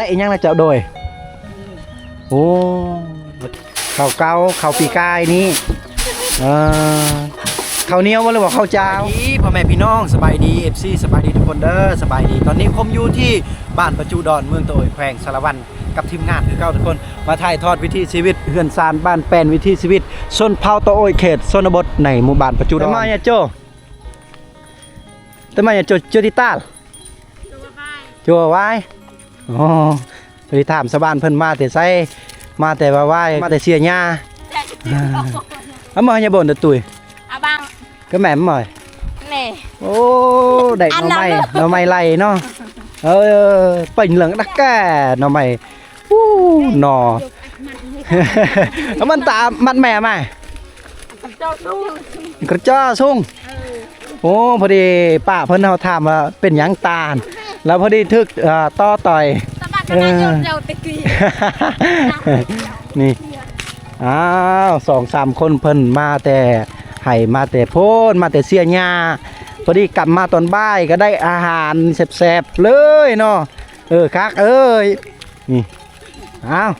ໄດ້ອີ່ຫຍັງລະເຈົ້າ? ໂດຍ ໂອ້ ເຂົ້າເກົ່າ ເຂົ້າປີກາຍນີ້ ເອີ ເຂົ້າໜຽວບໍ່ ຫຼືວ່າເຂົ້າຈ້າວ? ສະບາຍດີ ພໍ່ແມ່ພີ່ນ້ອງ ສະບາຍດີ ເອັຟຊີ ສະບາຍດີທຸກຄົນເດີ ສະບາຍດີ. ຕອນນີ້ຜົມຢູ່ທີ່ບ້ານປະຈຸດອນ ເມືອງຕະໂອຍ ແຂວງສາລະວັນ ກັບທີມງານຄືເກົ່າທຸກຄົນ ມາຖ່າຍທອດວິຖີຊີວິດເຮືອນຊານບ້ານແປ້ນ ວິຖີຊີວິດຊົນເຜົ່າຕະໂອຍ ເຂດຊົນນະບົດ ໃນໝູ່ບ້ານປະຈຸດອນ. Te mai ajo? Te mai ajo, ajo tital? Ajo wai. ອໍ ໄປຖາມຊາວບ້ານເພິ່ນມາແຕ່ໃສ ມາແຕ່ວ່າວາຍ ມາແຕ່ເຊຍຍາ. ອາ ອາ ເອົາມາໃຫ້ຍາໂບນຕະຕຸ້ຍ ອາບັງ ກໍແມ່ນໝ້ອຍ. ແມ່ ໂອ້ ໄດ້ໜໍ່ໄມ້ ໜໍ່ໄມ້ໄລ່ເນາະ. ເອີ ເປັນເລື່ອງດັກແກ່ໜໍ່ໄມ້. ອູ້ ໜໍ່ ອາ ມັນຕາມັດແມ່ມາ ກະຈອກສູງ ກະຈອກສູງ. ເອີ ໂອ້ ພໍດີປ້າເພິ່ນເຮົາຖາມວ່າເປັນຫຍັງຕາຫັ້ນ ແລ້ວພໍດີຖືກ ເອີ ຕໍ່ຕ່ອຍ. ເອີ ນີ້ ອ້າວ ສອງສາມຄົນເພິ່ນມາແຕ່ໄຫ ມາແຕ່ໂພນ ມາແຕ່ເຊຍຍາ ພໍດີກັບມາຕອນບ່າຍກໍໄດ້ອາຫານແຊບໆເລີຍເນາະ. ເອີ ຄັກເອີຍ ນີ້ ອ້າວ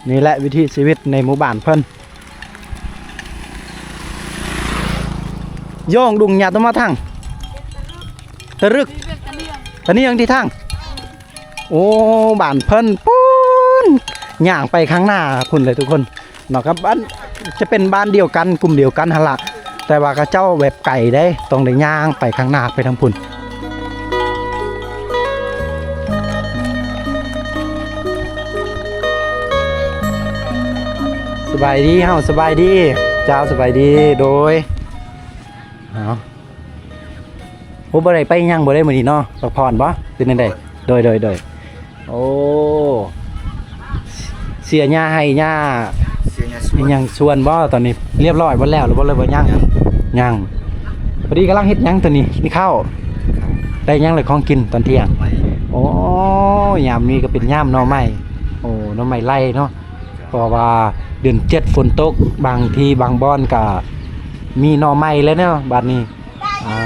ນີ້ແຫຼະວິຖີຊີວິດໃນໝູ່ບ້ານເພິ່ນ ໂຍງດຸງຍາຕົວມາທັງ ຕະລຶກ ຕະເນືອງທີ່ທັງ. ໂອ້ ບ້ານເພິ່ນພຸ້ນ ຍ່າງໄປຂ້າງໜ້າພຸ້ນເລີຍທຸກຄົນ. ເນາະ ກັບບ້ານ ຈະເປັນບ້ານດຽວກັນ ກຸ່ມດຽວກັນຫັ້ນລະ ແຕ່ວ່າເຂົາເຈົ້າແບບໄກເດ້ ຕ້ອງໄດ້ຍ່າງໄປຂ້າງໜ້າໄປທາງພຸ້ນ. ສະບາຍດີເຮົາ ສະບາຍດີ ເຈົ້າ ສະບາຍດີ ໂດຍ ເອົາ. ໂອ້ ບໍ່ໄດ້ໄປຫຍັງບໍ່ໄດ້ມື້ນີ້ເນາະ ພັກຜ່ອນບໍ່ ເປັນຈັ່ງໃດ? ໂດຍ ໂດຍ ໂດຍ ໂອ້ ເສຍຫຍ້າໄຮ່ຫຍ້າ ເສຍຫຍ້າສວນ ຫຍັງສວນບໍ່? ຕອນນີ້ລຽບຮ້ອຍໝົດແລ້ວຫຼືບໍ່ ຫຼືວ່າຍັງ? ຍັງ ຍັງ ພໍດີກຳລັງເຮັດຫຍັງຕອນນີ້? ກິນເຂົ້າ ໄດ້ຫຍັງລະຂອງກິນຕອນທ່ຽງ? ໂອ້ ຍາມນີ້ກໍເປັນຍາມໜໍ່ໄມ້ ໂອ້ ໜໍ່ໄມ້ໄລ່ເນາະ. ເພາະວ່າເດືອນເຈັດຝົນຕົກ ບາງທີ່ບາງບ່ອນກະມີໜໍ່ໄມ້ແລ້ວເນາະ ບາດນີ້. ອາ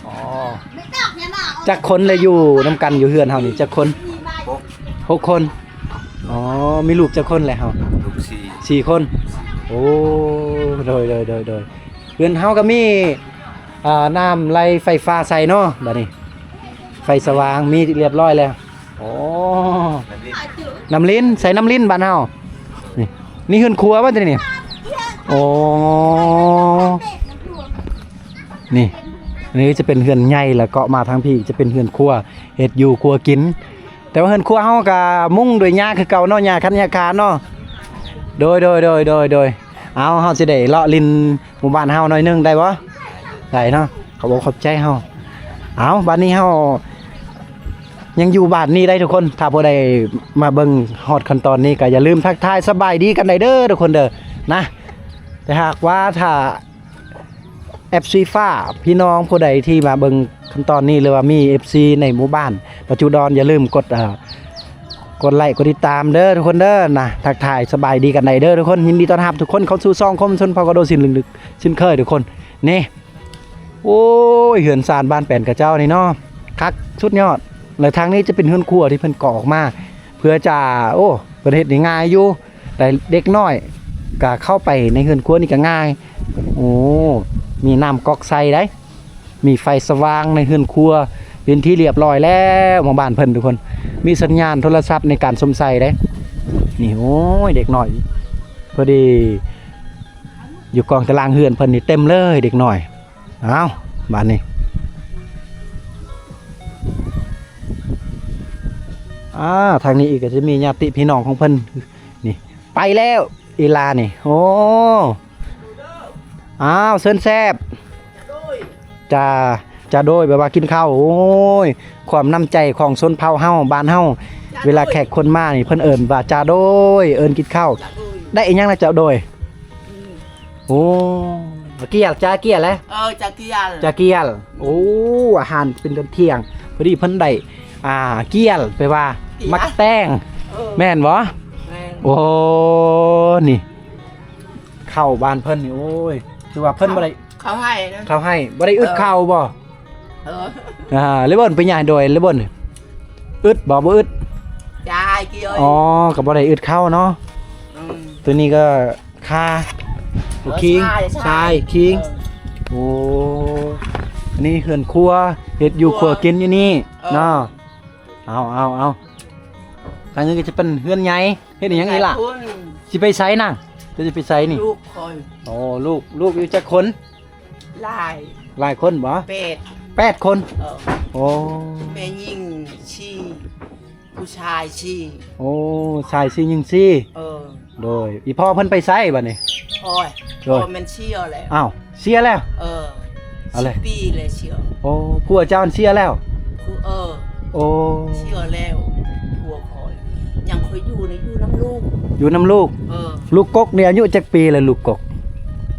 ອໍ ຈັກຄົນລະຢູ່ນຳກັນ ຢູ່ເຮືອນເຮົານີ້ຈັກຄົນ? ຫົກ ຫົກຄົນ. ອໍ ມີລູກຈັກຄົນແລ້ວເຮົາ? ລູກສີ່ ສີ່ຄົນ. ໂອ້ ໂດຍ ໂດຍ ໂດຍ ໂດຍ. ເຮືອນເຮົາກໍມີ ອ່າ ນ້ຳໄຫຼໄຟຟ້າໃສ່ເນາະ ບາດນີ້ ໄຟສະຫວ່າງມີຮຽບຮ້ອຍແລ້ວ. ໂອ້ ນ້ຳລິນ ໃສ່ນ້ຳລິນບ້ານເຮົານີ້. ນີ້ເຮືອນຄົວບໍ່ຕົວນີ້? ໂອ້ ນີ້ ນີ້ຈະເປັນເຮືອນໃຫຍ່ ແລ້ວເກາະມາທາງພີ້ຈະເປັນເຮືອນຄົວ ເຮັດຢູ່ຄົວກິນ. ແຕ່ວ່າເຮືອນຄົວເຮົາກະມຸງດ້ວຍຫຍ້າຄືເກົ່າເນາະ ຫຍ້າຄັນຫຍ້າຄານເນາະ. ໂດຍ ໂດຍ ໂດຍ ໂດຍ ໂດຍ. ເອົາ ເຮົາຊິໄດ້ເລາະຫຼິ້ນ ໝູ່ບ້ານເຮົາໜ້ອຍໜຶ່ງໄດ້ບໍ່? ໄດ້ເນາະ ຂອບອົກຂອບໃຈເຮົາ. ເອົາ ບາດນີ້ເຮົາຍັງຢູ່ບ້ານນີ້ໄດ້ທຸກຄົນ ຖ້າຜູ້ໃດມາເບິ່ງຮອດຂັ້ນຕອນນີ້ກໍຢ່າລືມທັກທາຍສະບາຍດີກັນໄດ້ເດີທຸກຄົນເດີນະ. ແຕ່ຫາກວ່າຖ້າ ເອັຟຊີຟ້າ ພີ່ນ້ອງຜູ້ໃດທີ່ມາເບິ່ງຂັ້ນຕອນນີ້ ຫຼືວ່າມີເອັຟຊີໃນໝູ່ບ້ານປະຈຸດອນ ຢ່າລືມກົດ ເອີ ກົດໄລ້ກົດຕິດຕາມເດີທຸກຄົນເດີນະ. ທັກທາຍສະບາຍດີກັນໄດ້ເດີທຸກຄົນ ຍິນດີຕ້ອນຮັບທຸກຄົນເຂົ້າສູ່ຊ່ອງຄົມຊົນເຜົ່າກະໂດຊິນລຶກໆເຊັ່ນເຄີຍທຸກຄົນ. ນີ້ ໂອ້ຍ ເຮືອນຊານບ້ານແປນຂະເຈົ້ານີ້ເນາະ ຄັກສຸດຍອດ. ແລະທາງນີ້ຈະເປັນເຮືອນຄົວທີ່ເພິ່ນກໍ່ອອກມາ ເພື່ອຈະ ໂອ້ ເພິ່ນເຮັດນີ້ງ່າຍຢູ່ ແລະເດັກນ້ອຍກະເຂົ້າໄປໃນເຮືອນຄົວນີ້ກະງ່າຍ. ໂອ້ ມີນ້ຳກອກໃສ່ໄດ໋ ມີໄຟສະຫວ່າງໃນເຮືອນຄົວ ເປັນທີ່ລຽບຮ້ອຍແລ້ວ ໝູ່ບ້ານເພິ່ນທຸກຄົນ ມີສັນຍານໂທລະສັບໃນການຊົມໃຊ້ໄດ໋. ນີ້ ໂອ້ຍ ເດັກນ້ອຍ ພໍດີ ຢູ່ກອງຕາລາງເຮືອນເພິ່ນນີ້ເຕັມເລີຍເດັກນ້ອຍ. ເອົາ ບາດນີ້ ອາ ທາງນີ້ອີກກໍຈະມີຍາດຕິພີ່ນ້ອງຂອງເພິ່ນ ນີ້ ໄປແລ້ວອີ່ຫຼ້ານີ້. ໂອ້ ອ້າວ ເຊີນແຊບ ຈາ ຈາໂດຍ ແປວ່າກິນເຂົ້າ. ໂອ້ຍ ຄວາມນ້ຳໃຈຂອງຊົນເຜົ່າເຮົາ ບ້ານເຮົາ ເວລາແຂກຄົນມານີ້ ເພິ່ນເອີ້ນວ່າຈາໂດຍ ເອີ້ນກິນເຂົ້າ. ໄດ້ອີ່ຫຍັງລະເຈົ້າໂດຍ? ໂອ້ ກຽລ ຈາກຽລແຫຼະ ເອີ ຈາກຽລ ຈາກຽລ. ໂອ້ ອາຫານເປັນຕອນທ່ຽງ ພໍດີເພິ່ນໄດ້ ອ່າ ກຽລ ແປວ່າ ກຽລ ໝາກແຕງ ເອີ ແມ່ນບໍ່? ແມ່ນ. ໂອ້ ນີ້ ເຂົ້າບ້ານເພິ່ນນີ້ ໂອ້ຍ ຄືວ່າເພິ່ນບໍ່ໄດ້ ເຂົ້າໄຮ່ນະ ເຂົ້າໄຮ່ ບໍ່ໄດ້ອຶດເຂົ້າບໍ່? ເອີ ອ່າ ເລເບິ່ນໄປຫຍັງໂດຍ ເລເບິ່ນ ອຶດບໍ່? ບໍ່ອຶດ. ຈ່າຍກີ້ເອີຍ. ອໍ ກໍບໍ່ໄດ້ອຶດເຂົ້າເນາະ. ອືມ ຕົວນີ້ກໍຄາ ເອີ ໂອເຄ ຊາຍ ຊາຍ ຊາຍຄິງ. ເອີ ໂອ້ ອັນນີ້ເຮືອນຄົວ ເຮັດຢູ່ຄົວກິນຢູ່ນີ້ ເອີ ເນາະ. ເອົາ ເອົາ ເອົາ ທາງນີ້ກໍຈະເປັນເຮືອນໃຫຍ່. ເຮັດອີ່ຫຍັງອີ່ຫຼະ? ຊິໄປໃສນາງ? ຈະ ຈະໄປໃສນີ້? ລູກຂ້ອຍ. ໂອ້ ລູກ ລູກຢູ່ຈັກຄົນ? ຫຼາຍ ຫຼາຍຄົນບໍ່? ແປດ ແປດຄົນ. ເອີ ໂອ້ ແມ່ຍິງສີ່ ຜູ້ຊາຍສີ່. ໂອ້ ຊາຍສີ່ ຍິງສີ່. ເອີ ໂດຍ ອີ່ພໍ່ເພິ່ນໄປໃສບັດນີ້? ໂອ້ຍ ໂດຍ ພໍ່ແມ່ນເສຍແລ້ວ. ອ້າວ ເສຍແລ້ວ? ເອີ ເອົາເລີຍ ສິບປີແລ້ວເສຍ. ໂອ້ ຜົວເຈົ້າເສຍແລ້ວ? ເອີ ໂອ້ ເສຍແລ້ວ. ຜົວຂ້ອຍ ຍັງຂ້ອຍຢູ່ນີ້ ຢູ່ນຳລູກ ຢູ່ນຳລູກ. ເອີ ລູກກົກນີ້ອາຍຸຈັກປີແລ້ວ ລູກກົກ?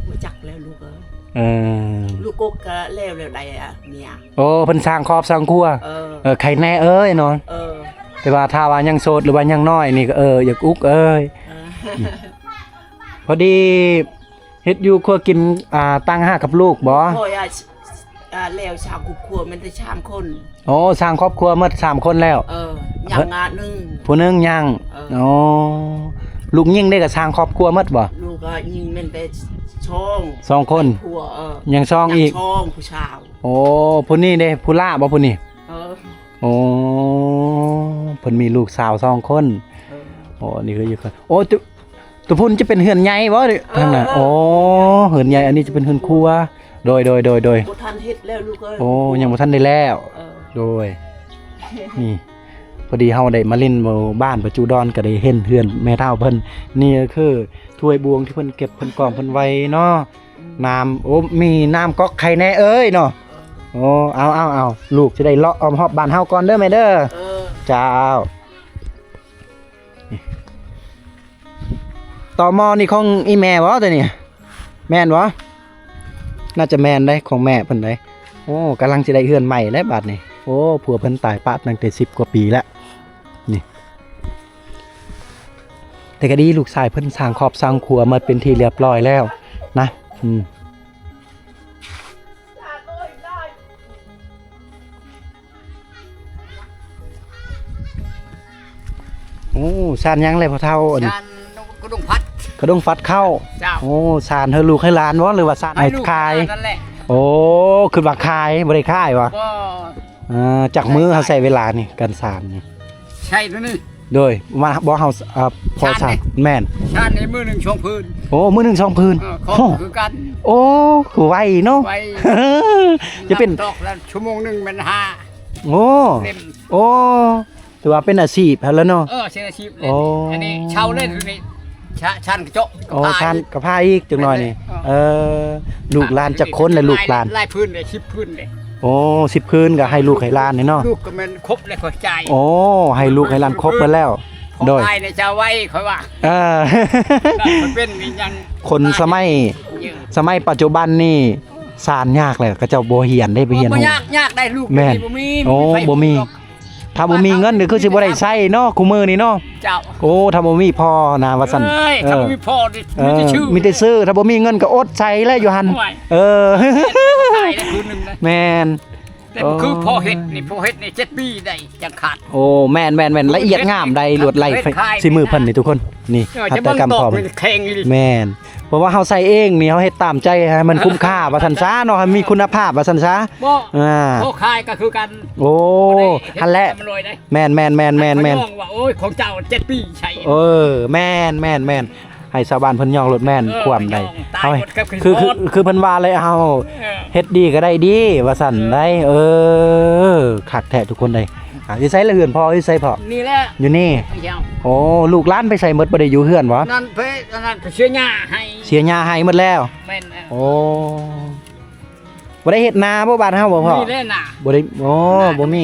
ບໍ່ຈັກແລ້ວລູກເອີຍ. ເອີ ລູກກົກກໍແລ້ວ ແລ້ວໄດ້ອະເມຍ. ໂອ້ ເພິ່ນສ້າງຄອບສ້າງຄົວ. ເອີ ເອີ ໄຄແນ່ເອີຍເນາະ. ເອີ ແຕ່ວ່າຖ້າວ່າຍັງໂສດ ຫຼືວ່າຍັງນ້ອຍນີ້ກໍ ເອີ ຢາກອຸກເອີຍ. ເອີ ພໍດີເຮັດຢູ່ຄົວກິນ ອ່າ ຕ່າງຫາກກັບລູກບໍ່? ໂອ້ຍ ອາ ອາ ແລ້ວສ້າງຄອບຄົວແມ່ນແຕ່ສາມຄົນ. ໂອ້ ສ້າງຄອບຄົວໝົດສາມຄົນແລ້ວ. ເອີ ຍັງອາໜຶ່ງ ຜູ້ໜຶ່ງຍັງ. ເອີ ອໍ ລູກຍິງເດ້ກໍສ້າງຄອບຄົວໝົດບໍ່? ລູກກໍຍິງແມ່ນແຕ່ສອງ ສອງຄົນ. ຜົວ ເອີ ຍັງສອງອີກ ຍັງສອງ ຜູ້ສາວ. ໂອ້ ຜູ້ນີ້ເດ້ ຜູ້ຫຼ້າບໍ່ຜູ້ນີ້? ເອີ ໂອ້ ເພິ່ນມີລູກສາວສອງຄົນ. ເອີ ໂອ້ ນີ້ຄືຢູ່ ໂອ້ ໂຕພຸ້ນຈະເປັນເຮືອນໃຫຍ່ບໍ່? ເອີ ທາງນັ້ນ ເອີ ໂອ້ ເຮືອນໃຫຍ່ ອັນນີ້ຈະເປັນເຮືອນຄົວ. ໂດຍ ໂດຍ ໂດຍ ໂດຍ ບໍ່ທັນເຮັດແລ້ວລູກເອີຍ. ໂອ້ ຍັງບໍ່ທັນໄດ້ແລ້ວ. ເອີ ໂດຍ ນີ້ ພໍດີເຮົາໄດ້ມາຫຼິ້ນຢູ່ບ້ານປະຈຸດອນ ກໍໄດ້ເຫັນເຮືອນແມ່ເຖົ້າເພິ່ນ. ນີ້ກໍຄືຖ້ວຍບວງທີ່ເພິ່ນເກັບ ເພິ່ນກອງເພິ່ນໄວ້ເນາະ. ອືມ ນ້ຳ ໂອ້ ມີນ້ຳກອກໄຄແນ່ເອີຍເນາະ. ເອີ ໂອ້ ເອົາ ເອົາ ເອົາ ລູກຈະໄດ້ເລາະອ້ອມຮອບບ້ານເຮົາກ່ອນເດີແມ່ເດີ. ເອີ ເຈົ້າ. ຕໍ່ໝໍ້ນີ້ຂອງອີ່ແມ່ບໍ່ຕົວນີ້? ແມ່ນບໍ່? ໜ້າຈະແມ່ນເດ້ ຂອງແມ່ເພິ່ນເດ້. ໂອ້ ກຳລັງຊິໄດ້ເຮືອນໃໝ່ແລ້ວບາດນີ້. ໂອ້ ຜົວເພິ່ນຕາຍປະຕັ້ງແຕ່ສິບກວ່າປີແລ້ວນີ້. ແຕ່ກໍດີ ລູກຊາຍເພິ່ນສ້າງຄອບສ້າງຄົວໝົດເປັນທີ່ລຽບຮ້ອຍແລ້ວນະ. ອືມ. ໂອ້ ຊານຫຍັງແຫຼະພໍ່ເຖົ້າ? ອັນນີ້ ຊານຂະດົງຟັດ ຂະດົງຟັດເຂົ້າ. ເຈົ້າ. ໂອ້ ຊານໃຫ້ລູກໃຫ້ຫຼານບໍ່ ຫຼືວ່າຊານໃຫ້ຂາຍ? ໃຫ້ລູກໃຫ້ຫຼານນັ້ນແຫຼະ. ໂອ້ ຄິດວ່າຂາຍ ບໍ່ໄດ້ຂາຍຫວາ? ບໍ່. ເອີ ຈັກມື້ເຮົາໃຊ້ເວລານີ້ ການຊານນີ້? ໃຊ້ຕົວນີ້ ໂດຍ ມາ ບໍ່ ເຮົາ ເອີ ພໍຊານ ຊານນີ້ ແມ່ນ ຊານນີ້ມື້ໜຶ່ງສອງຜືນ. ໂອ້ ມື້ໜຶ່ງສອງຜືນ. ເອີ ຂອງຄືກັນ. ໂອ້ ຄືໄວເນາະ ໄວ. ຈະເປັນ ຕອກລະຊົ່ວໂມງໜຶ່ງແມ່ນຫ້າ. ໂອ້ ໂອ້ ຖືວ່າເປັນອາຊີບຫັ້ນລະເນາະ. ເອີ ເປັນອາຊີບ. ໂອ້ ອັນນີ້ເຊົ່າເລີຍ ນີ້ ຊານກະເຈາະ. ໂອ້ ຊານກະພາອີກຈັກໜ້ອຍນີ້. ເອີ ລູກຫຼານຈັກຄົນລະ ລູກຫຼານ? ຫຼາຍຜືນເດ້ ສິບຜືນເດ້. ໂອ້ ສິບຜືນກໍໃຫ້ລູກໃຫ້ຫຼານນີ້ເນາະ. ລູກກໍແມ່ນຄົບແລ້ວ ຂ້ອຍຈ່າຍ. ໂອ້ ໃຫ້ລູກໃຫ້ຫຼານຄົບໝົດແລ້ວ. ໂດຍ ຂອງອ້າຍນີ້ຈະໄວ ຂ້ອຍວ່າ. ເອີ ມັນເປັນອີ່ຫຍັງ ຄົນສະໄໝ ສະໄໝປັດຈຸບັນນີ້ ຊານຍາກແຫຼະ ເຂົາເຈົ້າບໍ່ຮຽນເດ້ ໄປຮຽນຮູ້. ບໍ່ຍາກ ຍາກໄດ້ລູກ. ແມ່ນ. ບໍ່ມີ ໂອ້ ບໍ່ມີ. ບໍ່ມີ. ຖ້າບໍ່ມີເງິນນີ້ຄືຊິບໍ່ໄດ້ໃຊ້ເນາະ ຄູ່ມື້ນີ້ເນາະ. ເຈົ້າ. ໂອ້ ຖ້າບໍ່ມີພໍ່ນະ ວ່າຊັ້ນ. ເອີຍ ເອີ ຖ້າບໍ່ມີພໍ່ນີ້ ເອີ ມີແຕ່ຊື່ ມີແຕ່ຊື່. ຖ້າບໍ່ມີເງິນກໍອົດໃຊ້ແຫຼະຢູ່ຫັ້ນ. ໂອ້ຍ ເອີ ຂາຍໄດ້ຄືນໜຶ່ງນະ. ແມ່ນ. ແຕ່ ໂອ້ ຄືພໍ່ເຮັດນີ້ ພໍ່ເຮັດນີ້ເຈັດປີໄດ້ຈັ່ງຂາດ. ໂອ້ ແມ່ນໆໆ ລະອຽດງາມໄດ໋ ລວດລາຍ ເຮັດຂາຍ ສີມືເພິ່ນນີ້ທຸກຄົນ. ນີ້ ເອີ ຫັດຖະກຳພໍ່ເພິ່ນ. ແມ່ນ. ເພາະວ່າເຮົາໃຊ້ເອງນີ້ ເຮົາເຮັດຕາມໃຈໃຫ້ມັນຄຸ້ມຄ່າວ່າຊັ້ນຊະເນາະ ໃຫ້ມີຄຸນນະພາບວ່າຊັ້ນຊະ. ບໍ່ ອ່າ ພໍຂາຍກໍຄືກັນ. ໂອ້ ບໍ່ໄດ້ເຮັດ ຫັ້ນແຫຼະ ແມ່ນໆໆໆ. ຂ້ອຍຍອງວ່າ ໂອ້ຍ ຂອງເຈົ້າເຈັດປີໃຊ້. ເອີ ແມ່ນໆໆ ໃຫ້ຊາວບ້ານເພິ່ນຍອງໂລດ. ແມ່ນ. ເອີ ຄວາມໃດ ຍອງ ເຮົາ ຕາຍໝົດກັບຄື ຄື ຄື ຄືເພິ່ນວ່າແຫຼະ ເຮົາ ເອີ ເຮັດດີກໍໄດ້ດີວ່າຊັ້ນໄດ໋. ເອີ ເອີ ຄັກແທ້ທຸກຄົນເດ້. ອ່າ ຢູ່ໃສລະເຮືອນພໍ່? ຢູ່ໃສພໍ່? ນີ້ແຫຼະ ຢູ່ນີ້. ໂອ້ ລູກຫຼານໄປໃສໝົດ ບໍ່ໄດ້ຢູ່ເຮືອນຫວາ? ນັ້ນໄປ ອັນນັ້ນໄປເສຍຫຍ້າໃຫ້ ເສຍຫຍ້າໃຫ້ໝົດແລ້ວ. ແມ່ນແລ້ວ. ໂອ້ ບໍ່ໄດ້ເຮັດນາບໍ່ບ້ານເຮົາບໍ່ພໍ່? ມີແລ້ວນາ ບໍ່ໄດ້. ໂອ້ ບໍ່ມີ.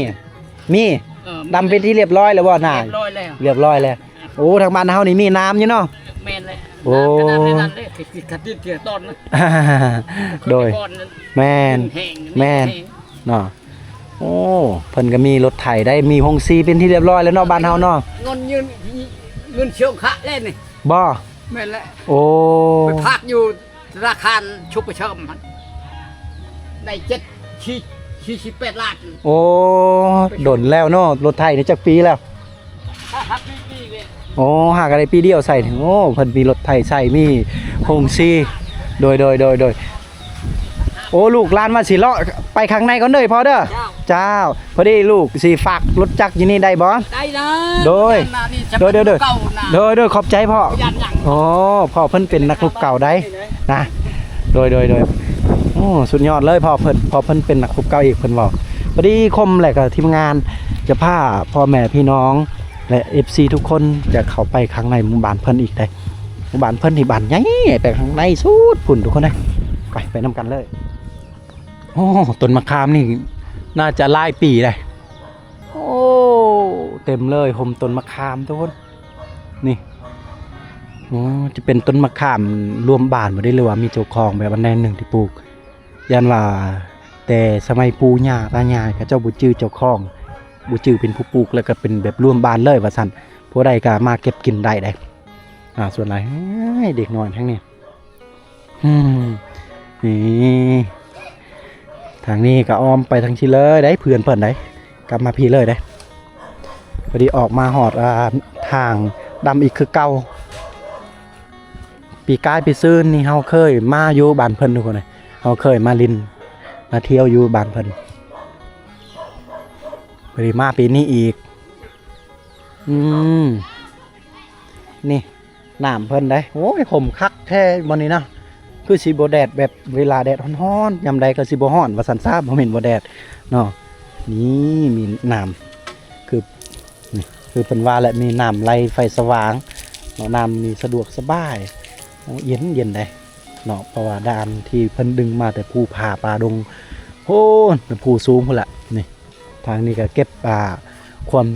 ມີ ເອີ ດຳເປັນທີ່ລຽບຮ້ອຍແລ້ວບໍ່ນາ? ລຽບຮ້ອຍແລ້ວ ລຽບຮ້ອຍແລ້ວ. ໂອ້ ທາງບ້ານເຮົານີ້ມີນ້ຳຢູ່ເນາະ. ແມ່ນແຫຼະ. ໂອ້ ນ້ຳກໍນ້ຳໃນນັ້ນເດ້ ກະຕິດເດີນຕອນນະ. ໂດຍ ແມ່ນ ແມ່ນເນາະ. ໂອ້ ເພິ່ນກໍມີລົດໄຖໄດ້ ມີໂຮງສີເປັນທີ່ລຽບຮ້ອຍແລ້ວເນາະ ບ້ານເຮົາເນາະ. ເງິນຢືມ ເງິນເຊື່ອງຂະແລ້ວນີ້. ບໍ່? ແມ່ນແຫຼະ. ໂອ້ ໄປຝາກຢູ່ ທະນາຄານຊຸກກະເສີມຫັ້ນ ໄດ້ເຈັດ ສີ່ ສີ່ ສີ່ສິບແປດລ້ານ. ໂອ້ ດົນແລ້ວເນາະ. ລົດໄຖນີ້ຈັກປີແລ້ວ? ໂອ້ ຫາກະໄດ້ປີດຽວໃຊ້. ໂອ້ ເພິ່ນມີລົດໄຖໃຊ້ ມີໂຮງສີ. ໂດຍ ໂດຍ ໂດຍ ໂດຍ. ໂອ້ ລູກຫຼານວ່າຊິເລາະໄປຂ້າງໃນກ່ອນເດີພໍ່ເດີ. ເຈົ້າ ເຈົ້າ. ພໍດີລູກຊິຝາກລົດຈັກຢູ່ນີ້ໄດ້ບໍ່? ໄດ້ເດີ. ໂດຍ ໂດຍ ໂດຍ ໂດຍ ຂອບໃຈພໍ່. ໂອ້ ພໍ່ເພິ່ນເປັນນັກຮົບເກົ່າໃດ໋ນະ. ໂດຍ ໂດຍ ໂດຍ. ໂອ້ ສຸດຍອດເລີຍ ພໍ່ເພິ່ນ ພໍ່ເພິ່ນເປັນນັກຮົບເກົ່າອີກ ເພິ່ນເວົ້າ. ພໍດີຄົມແລ້ວກໍທີມງານຈະພາພໍ່ແມ່ພີ່ນ້ອງ ແລະ ເອັຟຊີ ທຸກຄົນຈະເຂົ້າໄປຂ້າງໃນໝູ່ບ້ານເພິ່ນອີກໄດ໋. ໝູ່ບ້ານເພິ່ນນີ້ບ້ານໃຫຍ່ ໄປຂ້າງໃນສຸດພຸ້ນທຸກຄົນເອີຍ. ໄປ ໄປນຳກັນເລີຍ. ໂອ້ ຕົ້ນມະຂາມນີ້ໜ້າຈະຫຼາຍປີໄດ໋. ໂອ້ ເຕັມເລີຍ ຮົ່ມຕົ້ນມະຂາມທຸກຄົນ ນີ້. ໂອ້ ຈະເປັນຕົ້ນມະຂາມລວມບ້ານບໍ່ໄດ້ ຫຼືວ່າມີເຈົ້າຂອງແບບອັນໃດໜຶ່ງທີ່ປູກ? ຢ້ານວ່າແຕ່ສະໄໝປູ່ຍ່າຕາຍາຍເຂົາເຈົ້າບໍ່ຈື່ເຈົ້າຂອງ ບໍ່ຈື່ເປັນຜູ້ປູກ ແລ້ວກໍເປັນແບບລວມບ້ານເລີຍວ່າຊັ້ນ. ຜູ້ໃດກໍມາເກັບກິນໄດ້ເດ້. ອ່າ ສ່ວນຫຼາຍເດັກນ້ອຍທາງນີ້. ອືມ ນີ້ ທາງນີ້ກໍອ້ອມໄປທາງທີ່ເລີຍໄດ໋ ເພື່ອນເພິ່ນໄດ໋ ກັບມາພີ້ເລີຍໄດ໋. ພໍດີອອກມາຮອດ ອ່າ ທາງດຳອີກຄືເກົ່າ. ປີກາຍປີຊືນນີ້ເຮົາເຄີຍມາຢູ່ບ້ານເພິ່ນທຸກຄົນເອີຍ. ເຮົາເຄີຍມາຫຼິ້ນມາທ່ຽວຢູ່ບ້ານເພິ່ນ. ພໍດີມາປີນີ້ອີກ. ອືມ ນີ້ ນ້ຳເພິ່ນໄດ໋. ໂອ້ຍ ຮົ່ມຄັກແທ້ບ່ອນນີ້ນະ. ຄືຊິບໍ່ແດດ ແບບເວລາແດດຮ້ອນໆ ຍາມໃດກໍຊິບໍ່ຮ້ອນວ່າຊັ້ນຊະ ບໍ່ແມ່ນບໍ່ແດດເນາະ. ນີ້ມີນ້ຳ ຄື ນີ້ ຄືເພິ່ນວ່າແຫຼະ ມີນ້ຳໄຫຼໄຟສະຫວ່າງເນາະ. ນ້ຳນີ້ສະດວກສະບາຍ. ໂອ້ ເຢັນ ເຢັນໄດ໋ເນາະ ເພາະວ່ານ້ຳທີ່ເພິ່ນດຶງມາແຕ່ພູຜາປ່າດົງ ໂອ້ ພູສູງພຸ້ນລະ. ນີ້ ທາງນີ້ກໍເກັບ ອ່າ ຄວາມ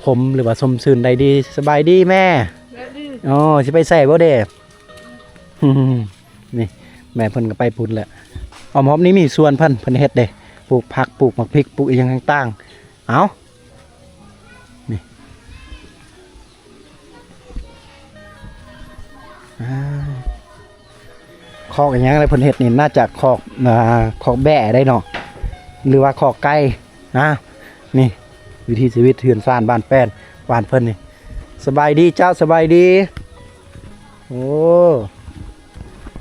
ຄົມ ຫຼືວ່າຊົມຊື່ນໄດ້ດີ. ສະບາຍດີແມ່. ສະບາຍດີ. ອໍ ຊິໄປໃສບໍ່ເດ? ນີ້ ແມ່ເພິ່ນກໍໄປພຸ້ນແຫຼະ. ອ້ອມຮອບນີ້ມີສວນເພິ່ນ ເພິ່ນເຮັດເດ້ ປູກຜັກ ປູກໝາກພິກ ປູກອີ່ຫຍັງຕ່າງໆ. ເອົ້າ ນີ້ ອ່າ ຄອກອີ່ຫຍັງແຫຼະເພິ່ນເຮັດນີ້ ໜ້າຈະຄອກ ອ່າ ຄອກແບ້ໄດ້ເນາະ ຫຼືວ່າຄອກໄກ່ນະ. ນີ້ ວິຖີຊີວິດເຮືອນຊານບ້ານແປ້ນ ບ້ານເພິ່ນນີ້. ສະບາຍດີເຈົ້າ ສະບາຍດີ. ໂອ້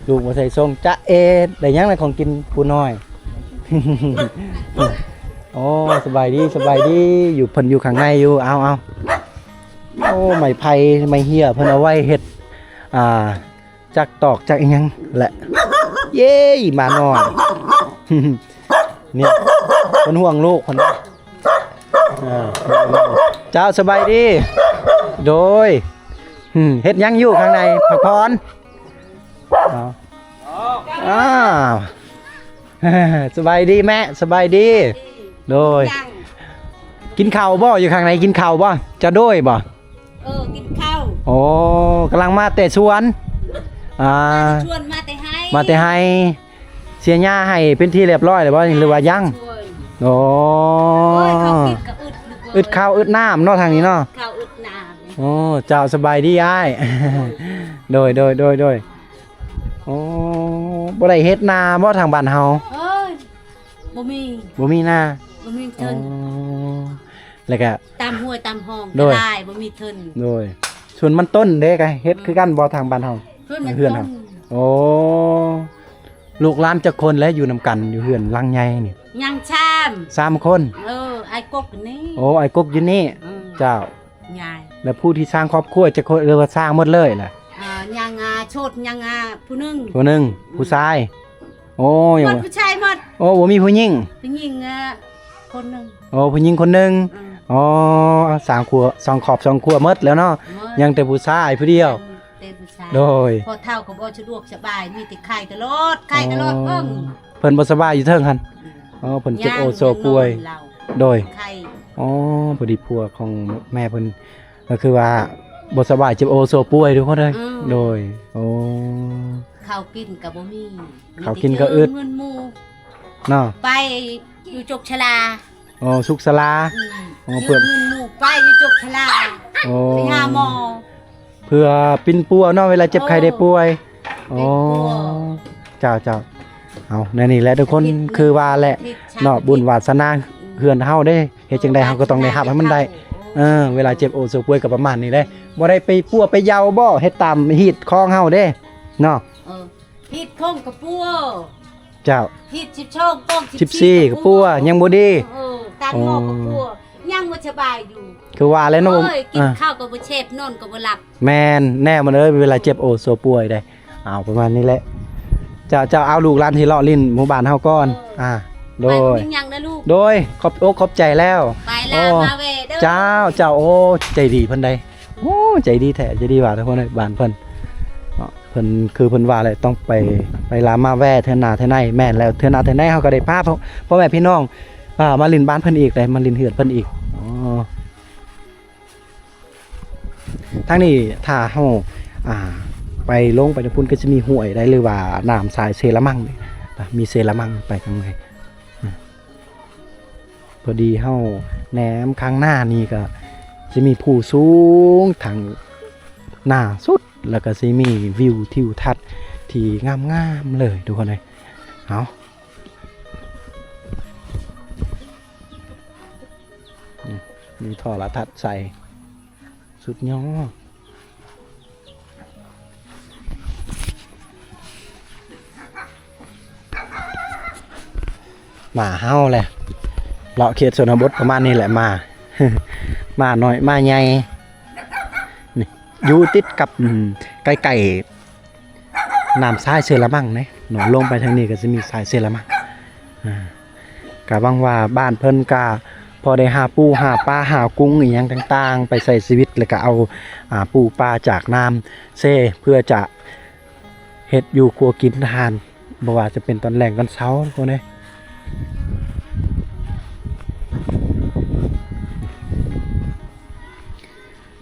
ລູກມາໃສ່ສົ່ງ ຈະເອ ໄດ້ຫຍັງລະຂອງກິນຜູ້ນ້ອຍ? ໂອ້ ສະບາຍດີ ສະບາຍດີ. ຢູ່ ເພິ່ນຢູ່ຂ້າງໃນຢູ່. ເອົາ ເອົາ ໂອ້ ໄມ້ໄຜ່ ໄມ້ເຫ້ຍ ເພິ່ນເອົາໄວ້ເຮັດ ອ່າ ຈັກຕອກຈັກອີ່ຫຍັງແຫຼະ. ເຢ້ ໝານ້ອຍ ນີ້ ເພິ່ນຫ່ວງລູກເພິ່ນ. ເຈົ້າ ສະບາຍດີ. ໂດຍ ເຮັດຫຍັງຢູ່ຂ້າງໃນ? ພັກຜ່ອນ. ອ້າວ ສະບາຍດີແມ່ ສະບາຍດີ. ໂດຍ ກິນເຂົ້າບໍ່? ຢູ່ຂ້າງໃນກິນເຂົ້າບໍ່? ຈະໂດຍບໍ່? ເອີ ກິນເຂົ້າ. ໂອ້ ກຳລັງມາແຕ່ສວນ. ອ່າ ມາແຕ່ສວນ ມາແຕ່ໄຮ່ ມາແຕ່ໄຮ່. ເສຍຫຍ້າໃຫ້ເປັນທີ່ລຽບຮ້ອຍແລ້ວບໍ່ ຫຼືວ່າຍັງ? ໂອ້ ເອີຍ ເຂົາກິນກໍອຶດ ອຶດເຂົ້າອຶດນ້ຳເນາະ ທາງນີ້ເນາະ. ເຂົາອຶດນ້ຳ. ໂອ້ ເຈົ້າ ສະບາຍດີອ້າຍ. ໂດຍ ໂດຍ ໂດຍ ໂດຍ. ໂອ້ ບໍ່ໄດ້ເຮັດນາບໍ່ທາງບ້ານເຮົາ? ເອີຍ ບໍ່ມີ ບໍ່ມີນາ ບໍ່ມີເທິນ. ອໍ ແລ້ວກະ ຕາມຫ້ວຍຕາມຮ່ອງ ໂດຍ ກໍຫຼາຍ ບໍ່ມີເທິນ. ໂດຍ ສວນມັນຕົ້ນເດ້ ກະເຮັດຄືກັນບໍ່ທາງບ້ານເຮົາ? ສວນມັນ ເຮືອນເຮົາ ຕົ້ນ. ໂອ້ ລູກຫຼານຈັກຄົນແລ້ວຢູ່ນຳກັນ ຢູ່ເຮືອນຫຼັງໃຫຍ່ນີ້? ຍັງສາມ ສາມຄົນ. ເອີ ອ້າຍກົກນີ້. ໂອ້ ອ້າຍກົກຢູ່ນີ້. ອືມ ເຈົ້າ ຍາຍ. ແລ້ວຜູ້ທີ່ສ້າງຄອບຄົວຈັກຄົນ ຫຼືວ່າສ້າງໝົດເລີຍລະ? ອ່າ ຍັງ ອ່າ ໂສດ ຍັງ ອ່າ ຜູ້ໜຶ່ງ ຜູ້ໜຶ່ງ ອືມ ຜູ້ຊາຍ. ໂອ້ ຍັງ ໝົດຜູ້ຊາຍໝົດ. ໂອ້ ບໍ່ມີຜູ້ຍິງ? ຜູ້ຍິງ ອ່າ ຄົນໜຶ່ງ. ໂອ້ ຜູ້ຍິງຄົນໜຶ່ງ. ອືມ ອໍ ສາມຄົວ ສອງຄອບສອງຄົວໝົດແລ້ວເນາະ. ໝົດ ຍັງແຕ່ຜູ້ຊາຍຜູ້ດຽວ. ເຕັມຊາ. ໂດຍ ພໍ່ເຖົ້າກໍບໍ່ສະດວກສະບາຍ ມີແຕ່ໄຂ້ຕະຫຼອດ ໄຂ້ຕະຫຼອດ. ອໍ ເບິ່ງ ເພິ່ນບໍ່ສະບາຍຢູ່ເທິງຫັ້ນ. ອືມ ອໍ ເພິ່ນເຈັບໂອໂຊປ່ວຍ. ໂດຍ ໄຂ້. ອໍ ພໍດີຜົວຂອງແມ່ເພິ່ນກໍຄືວ່າບໍ່ສະບາຍ ເຈັບໂອໂຊປ່ວຍທຸກຄົນເອີຍ. ອືມ ໂດຍ. ໂອ້ ເຂົ້າກິນກໍບໍ່ມີ ເຂົ້າກິນກໍອຶດ ເງິນໝູ່ເນາະ ໄປຢູ່ຈົກຊະລາ. ອໍ ສຸກສາລາ. ອືມ ອໍ ເພື່ອ ເງິນໝູ່ໄປຢູ່ຈົກຊະລາ. ອໍ ໄປຫາໝໍ ເພື່ອປິ່ນປົວເນາະ ເວລາເຈັບໄຂ້ໄດ້ປ່ວຍ. ໂອ້ ເປັນປົວ. ອໍ ເຈົ້າ ເຈົ້າ. ເອົາ ແນວນີ້ແຫຼະທຸກຄົນ ຄືວ່າແຫຼະເນາະ ບຸນວາສະໜາເຮືອນເຮົາເດ້ ເຮັດຈັ່ງໃດເຮົາກໍຕ້ອງໄດ້ຮັບໃຫ້ມັນໄດ້. ເອີ ເວລາເຈັບໂອໂຊປ່ວຍກໍປະມານນີ້ແຫຼະ ບໍ່ໄດ້ໄປປົວໄປຢາວບໍ່ ເຮັດຕາມຮີດຄອງເຮົາເດ້ເນາະ. ເອີ ຮີດຄອງກໍປົວ ເຈົ້າ ຮີດສິບສອງກອງ ສິບສີ່ກໍປົວ ຍັງບໍ່ດີ. ເອີ ຕາມໝໍກໍປົວ ຍັງບໍ່ສະບາຍຢູ່ ຄືວ່າແຫຼະເນາະ. ໂອ້ຍ ກິນ ເອີ ເຂົ້າກໍບໍ່ແຊບ ນອນກໍບໍ່ຫຼັບ. ແມ່ນແນວມັນເອີຍ ເວລາເຈັບໂອໂຊປ່ວຍໄດ໋. ເອົາ ປະມານນີ້ແຫຼະ ເຈົ້າ ເຈົ້າ ເອົາ ລູກຫຼານຊິເລາະຫຼິ້ນໝູ່ບ້ານເຮົາກ່ອນ. ເອີ ອ່າ ໂດຍ ບໍ່ມີຫຍັງນະລູກ ໂດຍ ຂອບອົກຂອບໃຈແລ້ວ. ໄປລາມາແວ່ເດີ ເຈົ້າ ເຈົ້າ ໂອ້ ໃຈດີເພິ່ນໃດ໋. ໂອ້ ໃຈດີແທ້ ໃຈດີວ່າທຸກຄົນເອີຍ ບ້ານເພິ່ນເນາະ. ເພິ່ນ ຄືເພິ່ນວ່າແຫຼະ ຕ້ອງໄປ ໄປລາມາແວ່ເທື່ອໜ້າເທື່ອໃນ. ແມ່ນແລ້ວ ເທື່ອໜ້າເທື່ອໃນເຮົາກໍໄດ້ພາພໍ່ແມ່ພີ່ນ້ອງ ອ່າ ມາຫຼິ້ນບ້ານເພິ່ນອີກເດ້ ມາຫຼິ້ນເຮືອນເພິ່ນອີກ. ອໍ ທາງນີ້ຖ້າເຮົາ ອ່າ ໄປລົງໄປທາງພຸ້ນກໍຈະມີຫ້ວຍໄດ໋ ຫຼືວ່ານ້ຳຊາຍເຊລະມັງເດ້ ມີເຊລະມັງໄປທາງໃນ. ອາ ພໍດີເຮົາແນມຂ້າງໜ້ານີ້ກໍຈະມີພູສູງທາງໜ້າສຸດ ແລ້ວກໍຊິມີວິວທິວທັດທີ່ງາມໆເລີຍທຸກຄົນເອີຍ. ເອົາ ອືມ ມີໂທລະທັດໃສ່ ສຸດຍອດ. ໝາເຫົ່າແຫຼະ ເລາະເຂດຊົນນະບົດປະມານນີ້ແຫຼະ ໝາ ໝານ້ອຍໝາໃຫຍ່. ນີ້ ຢູ່ຕິດກັບ ອືມ ໃກ້ໆ ນ້ຳຊາຍເຊລະມັງເດ້ເນາະ ລົງໄປທາງນີ້ກໍຊິມີຊາຍເຊລະມັງ. ອ່າ ກະຫວັງວ່າບ້ານເພິ່ນກະພໍໄດ້ຫາປູຫາປາ ຫາກຸ້ງອີ່ຫຍັງຕ່າງໆ ໄປໃຊ້ຊີວິດ ແລ້ວກະເອົາ ອ່າ ປູປາຈາກນ້ຳເຊ ເພື່ອຈະເຮັດຢູ່ຄົວກິນທານ ບໍ່ວ່າຈະເປັນຕອນແລງຕອນເຊົ້າພຸ້ນເດ້.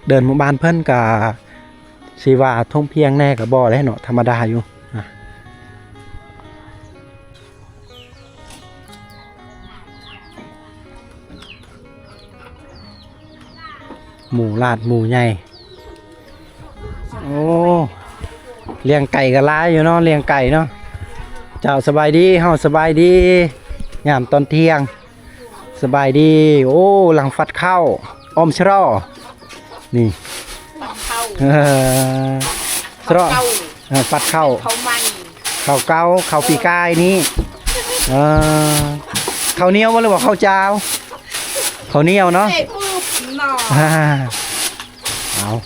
ເດີ່ນໝູ່ບ້ານເພິ່ນກະຊິວ່າທົ່ງພຽງແດ່ກໍບໍ່ແຫຼະເນາະ ທຳມະດາຢູ່. ອ່ະ ໝູຫຼາດໝູໃຫຍ່. ໂອ້ ລ້ຽງໄກ່ກໍຫຼາຍຢູ່ເນາະ ລ້ຽງໄກ່ເນາະ. ເຈົ້າ ສະບາຍດີ ເຮົາສະບາຍດີ ຍາມຕອນທ່ຽງ. ສະບາຍດີ. ໂອ້ ຫຼັງຟັດເຂົ້າ ອອມຊະລໍ ນີ້ ຟັດເຂົ້າ ເອີ ຊະລໍ ຟັດເຂົ້າ ເອີ ຟັດເຂົ້າ ເຂົ້າໃໝ່ ເຂົ້າເກົ່າ ເຂົ້າປີກາຍນີ້. ເອີ ເຂົ້າໜຽວບໍ່ ຫຼືວ່າເຂົ້າຈ້າວ? ເຂົ້າໜຽວເນາະ ເອີ ເອົາ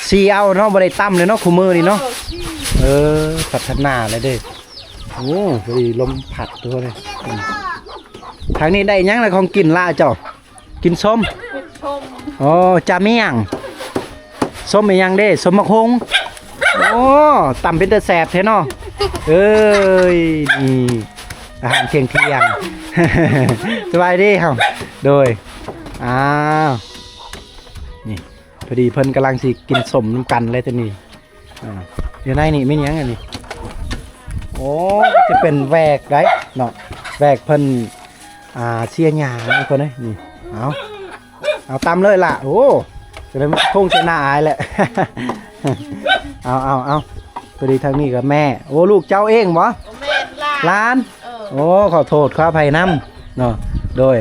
ສີເອົາເນາະ ບໍ່ໄດ້ຕຳເລີຍເນາະ ຄູ່ມື້ນີ້ເນາະ. ເອີ ເອີ ພັດທະນາແລ້ວເດ້. ໂອ້ ພໍດີລົມພັດຕົວເລີຍ. ອືມ ທາງນີ້ໄດ້ຫຍັງລະ ຂອງກິນລະເຈົ້າ? ກິນສົ້ມ ສົ້ມ ອໍ ຈາມຫຍັງ? ສົ້ມອີ່ຫຍັງເດ້? ສົ້ມໝາກຫຸ່ງ. ໂອ້ ຕຳເປັນຕາແຊບແທ້ເນາະ. ເອີຍ ນີ້ອາຫານທ່ຽງໆ. ສະບາຍດີເຮົາ ໂດຍ. ອ້າວ ນີ້ ພໍດີເພິ່ນກຳລັງຊິກິນສົ້ມນຳກັນເລີຍຕອນນີ້. ອ່າ ຢູ່ໃນນີ້ແມ່ນຫຍັງອັນນີ້? ໂອ້ ຈະເປັນແຫວກໄດ໋ເນາະ ແຫວກເພິ່ນ ອ່າ ເສຍຫຍ້າເພິ່ນເອີຍ. ນີ້ ເອົາ ເອົາຕຳເລີຍລະ. ໂອ້ ຈະໄດ້ຄົງໃສ່ໜ້າອາຍແຫຼະ. ເອົາ ເອົາ ເອົາ ພໍດີທາງນີ້ກໍແມ່. ໂອ້ ລູກເຈົ້າເອງບໍ່? ບໍ່ແມ່ນ ຫຼານ ຫຼານ. ເອີ ໂອ້ ຂໍໂທດຂໍອະໄພນຳເນາະ. ໂດຍ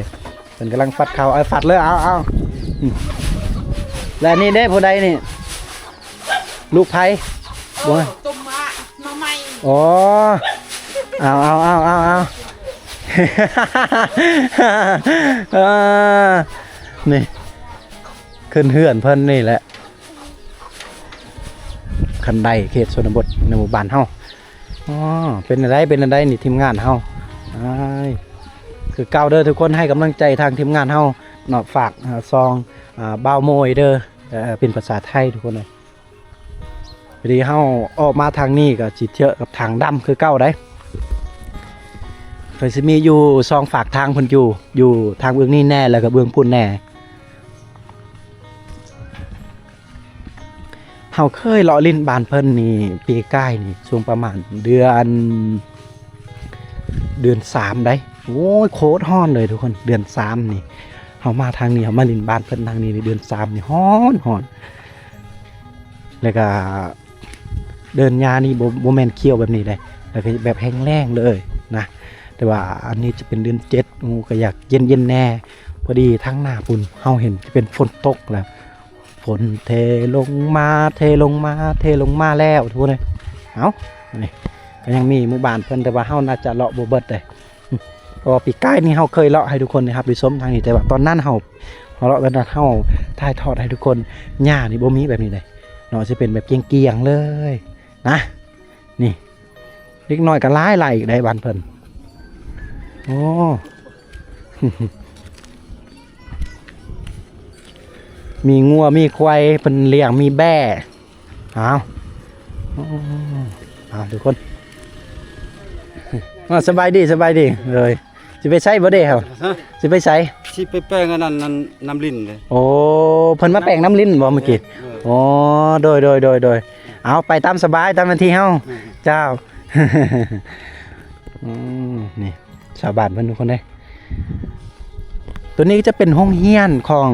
ເພິ່ນກຳລັງຟັດເຂົ້າ ເອົາ ຟັດເລີຍ ເອົາ ເອົາ. ອືມ ແລະ ອັນນີ້ເດ້ ຜູ້ໃດນີ້? ລູກໃຜ? ເອີ ບໍ່ ຕົ້ມໝາ ໜໍ່ໄມ້. ອໍ ເອົາ ເອົາ ເອົາ ເອົາ ເອົາ. ເອີ ນີ້ ຂຶ້ນເຮືອນເພິ່ນນີ້ແຫຼະ ຄັນໄດເຂດຊົນນະບົດໃນໝູ່ບ້ານເຮົາ. ອໍ ເປັນແນວໃດ ເປັນແນວໃດນີ້ທີມງານເຮົາ? ອ້າຍ ຄືເກົ່າເດີທຸກຄົນ ໃຫ້ກຳລັງໃຈທາງທີມງານເຮົາເນາະ. ຝາກ ອ່າ ຊ່ອງ ອ່າ ບ່າວໂມຍເດີ ເປັນພາສາໄທທຸກຄົນເອີຍ. ພໍດີເຮົາອອກມາທາງນີ້ກໍຊິເຈອກັບທາງດຳຄືເກົ່າໄດ໋. ເພິ່ນຊິມີຢູ່ສອງຟາກທາງ ເພິ່ນຢູ່ ຢູ່ທາງເບື້ອງນີ້ແດ່ ແລ້ວກໍເບື້ອງພຸ້ນແດ່. ເຮົາເຄີຍເລາະຫຼິ້ນບ້ານເພິ່ນນີ້ ປີກາຍນີ້ ຊ່ວງປະມານເດືອນ ເດືອນສາມໄດ໋. ໂອ້ຍ ໂຄດຮ້ອນເລີຍທຸກຄົນ ເດືອນສາມນີ້. ເຮົາມາທາງນີ້ ເຮົາມາຫຼິ້ນບ້ານເພິ່ນທາງນີ້ ເດືອນສາມນີ້ຮ້ອນ ຮ້ອນ. ແລ້ວກະເດີ່ນຫຍ້ານີ້ ບໍ່ ບໍ່ແມ່ນຂຽວແບບນີ້ເດ້ ແລ້ວກໍແບບແຫ້ງແລ້ງເລີຍນະ. ແຕ່ວ່າອັນນີ້ຈະເປັນເດືອນເຈັດ ໂອ້ ກໍຢາກເຢັນໆແດ່. ພໍດີທາງໜ້າພຸ້ນເຮົາເຫັນຈະເປັນຝົນຕົກແລ້ວ ຝົນເທລົງມາ ເທລົງມາ ເທລົງມາແລ້ວທຸກຄົນເອີຍ. ເອົ້າ ນີ້ກໍຍັງມີໝູ່ບ້ານເພິ່ນ ແຕ່ວ່າເຮົາໜ້າຈະເລາະບໍ່ເບິດເດ້ ເພາະວ່າປີກາຍນີ້ເຮົາເຄີຍເລາະໃຫ້ທຸກຄົນໄດ້ຮັບໄດ້ຊົມທາງນີ້ ແຕ່ວ່າຕອນນັ້ນເຮົາ ເຮົາເລາະ ຕອນນັ້ນເຮົາຖ່າຍທອດໃຫ້ທຸກຄົນ ຫຍ້ານີ້ບໍ່ມີແບບນີ້ເດ້ເນາະ ຊິເປັນແບບກ້ຽງໆເລີຍນະ. ນີ້ ເດັກນ້ອຍກໍຫຼາຍໆອີກໄດ໋ບ້ານເພິ່ນ. ໂອ້ ມີງົວມີຄວາຍເພິ່ນລ້ຽງ ມີແບ້. ອ້າວ ອ້າວ ທຸກຄົນ ອ້າວ ສະບາຍດີ ສະບາຍດີເອີຍ. ຊິໄປໃສບໍ່ເດ້ເຮົາ? ຮະ? ຊິໄປໃສ? ຊິໄປແປງອັນນັ້ນ ອັນນ້ຳລິນເດ້. ໂອ້ ເພິ່ນມາແປງນ້ຳລິນບໍ່ເມື່ອກີ້? ເອີ ໂອ້ ໂດຍໆໆໆ. ເອົາ ໄປຕາມສະບາຍ ຕາມໜ້າທີ່ເຮົາ. ເອີ ເຈົ້າ. ອືມ ນີ້ ຊາວບ້ານເພິ່ນທຸກຄົນເດ້. ໂຕນີ້ຈະເປັນໂຮງຮຽນຂອງ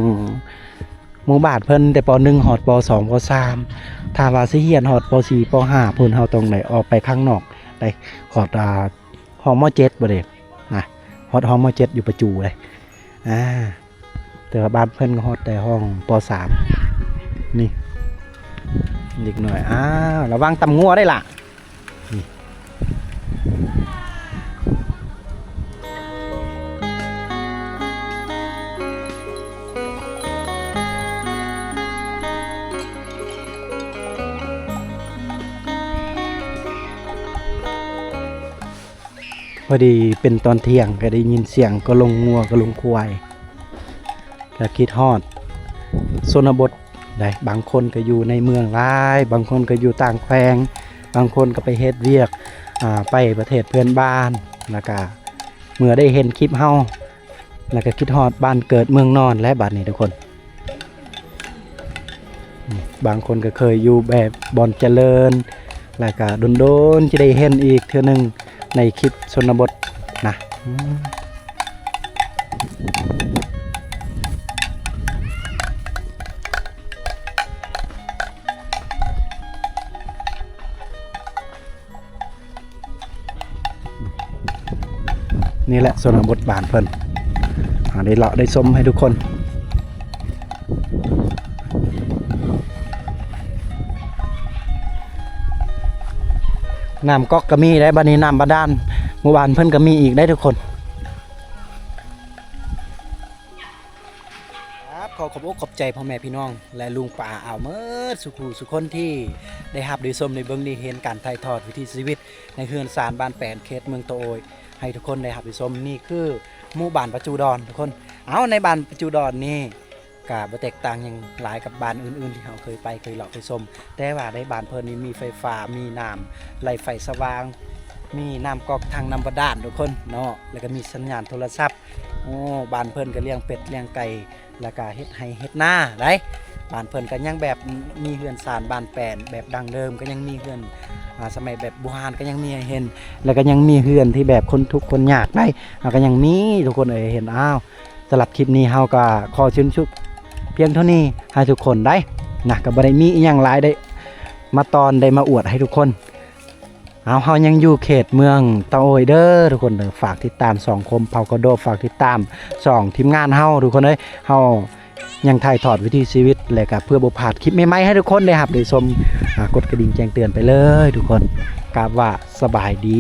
ໝູ່ບ້ານເພິ່ນແຕ່ ປໍໜຶ່ງ ຮອດ ປໍສອງ ປໍສາມ. ຖ້າວ່າຊິຮຽນຮອດ ປໍສີ່ ປໍຫ້າ ພຸ້ນ ເຮົາຕ້ອງໄດ້ອອກໄປຂ້າງນອກໄດ້ ຮອດ ອ່າ ຮອງ ມໍເຈັດ ບໍ່ເດ້ນະ ຮອດຮອງ ມໍເຈັດ ຢູ່ປະຈູເດ້. ອ່າ ແຕ່ວ່າບ້ານເພິ່ນກໍຮອດແຕ່ຮອງ ປໍສາມ. ນີ້ ເດັກນ້ອຍ ອ້າວ ລະວັງຕຳງົວໄດ້ລະ. ນີ້ ພໍດີເປັນຕອນທ່ຽງ ກໍໄດ້ຍິນສຽງກະລົງງົວກະລົງຄວາຍ ກະຄິດຮອດຊົນນະບົດ. ໄດ້ ບາງຄົນກໍຢູ່ໃນເມືອງຫຼາຍ ບາງຄົນກໍຢູ່ຕ່າງແຂວງ ບາງຄົນກໍໄປເຮັດວຽກ ອ່າ ໄປປະເທດເພື່ອນບ້ານ ແລ້ວກໍເມື່ອໄດ້ເຫັນຄລິບເຮົາ ແລ້ວກໍຄິດຮອດບ້ານເກີດເມືອງນອນແຫຼະບາດນີ້ທຸກຄົນ. ບາງຄົນກໍເຄີຍຢູ່ແບບບ່ອນຈະເລີນ ແລ້ວກໍດົນໆຈະໄດ້ເຫັນອີກເທື່ອໜຶ່ງໃນຄລິບຊົນນະບົດນະ. ນີ້ແຫຼະຊົນນະບົດບ້ານເພິ່ນ ເຮົາໄດ້ເລາະໄດ້ຊົມໃຫ້ທຸກຄົນ. ນ້ຳກອກກໍມີໄດ໋ ບັດນີ້ນ້ຳບາດານ ໝູ່ບ້ານເພິ່ນກໍມີອີກໄດ໋ທຸກຄົນ. ຄັບ ຂໍຂອບອົກຂອບໃຈພໍ່ແມ່ພີ່ນ້ອງ ແລະ ລຸງປ້າອາວໝົດສູ່ຜູ້ສູ່ຄົນທີ່ໄດ້ຮັບໄດ້ຊົມໄດ້ເບິ່ງໄດ້ເຫັນການຖ່າຍທອດວິຖີຊີວິດໃນເຮືອນຊານບ້ານແປນ ເຂດເມືອງຕະໂອຍ ໃຫ້ທຸກຄົນໄດ້ຮັບໄດ້ຊົມ. ນີ້ຄືໝູ່ບ້ານປະຈູດອນທຸກຄົນ. ເອົ້າ ໃນບ້ານປະຈູດອນນີ້ກະບໍ່ແຕກຕ່າງຫຍັງຫຼາຍກັບບ້ານອື່ນໆທີ່ເຮົາເຄີຍໄປເຄີຍເລາະໄປຊົມ ແຕ່ວ່າໃນບ້ານເພິ່ນນີ້ມີໄຟຟ້າ ມີນ້ຳໄຫຼໄຟສະຫວ່າງ ມີນ້ຳກອກທັງນ້ຳບາດານທຸກຄົນເນາະ ແລ້ວກະມີສັນຍານໂທລະສັບ. ໂອ້ ບ້ານເພິ່ນກໍລ້ຽງເປັດລ້ຽງໄກ່ ແລ້ວກໍເຮັດໄຮ່ເຮັດນາໄດ໋. ບ້ານເພິ່ນກໍຍັງແບບມີເຮືອນຊານບ້ານແປນແບບດັ້ງເດີມ ກໍຍັງມີເຮືອນ ອ່າ ສະໄໝແບບບູຮານກໍຍັງມີໃຫ້ເຫັນ ແລ້ວກໍຍັງມີເຮືອນທີ່ແບບຄົນທຸກຄົນຍາກໄດ໋ ເຮົາກໍຍັງມີທຸກຄົນເອີຍເຫັນ. ອ້າວ ສຳລັບຄລິບນີ້ເຮົາກໍຂໍສິ້ນສຸດພຽງເທົ່ານີ້ໃຫ້ທຸກຄົນໄດ້ນະ ກໍບໍ່ໄດ້ມີອີ່ຫຍັງຫຼາຍ ໄດ້ມາຕອນ ໄດ້ມາອວດໃຫ້ທຸກຄົນ. ເຮົາ ເຮົາຍັງຢູ່ເຂດເມືອງຕະໂອຍເດີທຸກຄົນເດີ. ຝາກຕິດຕາມຊ່ອງຄົມເຜົ່າກະໂດ ຝາກຕິດຕາມຊ່ອງທີມງານເຮົາທຸກຄົນເອີຍ. ເຮົາຍັງຖ່າຍທອດວິຖີຊີວິດ ແລະກະເພື່ອບໍ່ພາດຄລິບໃໝ່ໆໃຫ້ທຸກຄົນໄດ້ຮັບໄດ້ຊົມ ອ່າ ກົດກະດິ່ງແຈ້ງເຕືອນໄປເລີຍທຸກຄົນ. ກາບວ່າສະບາຍດີ.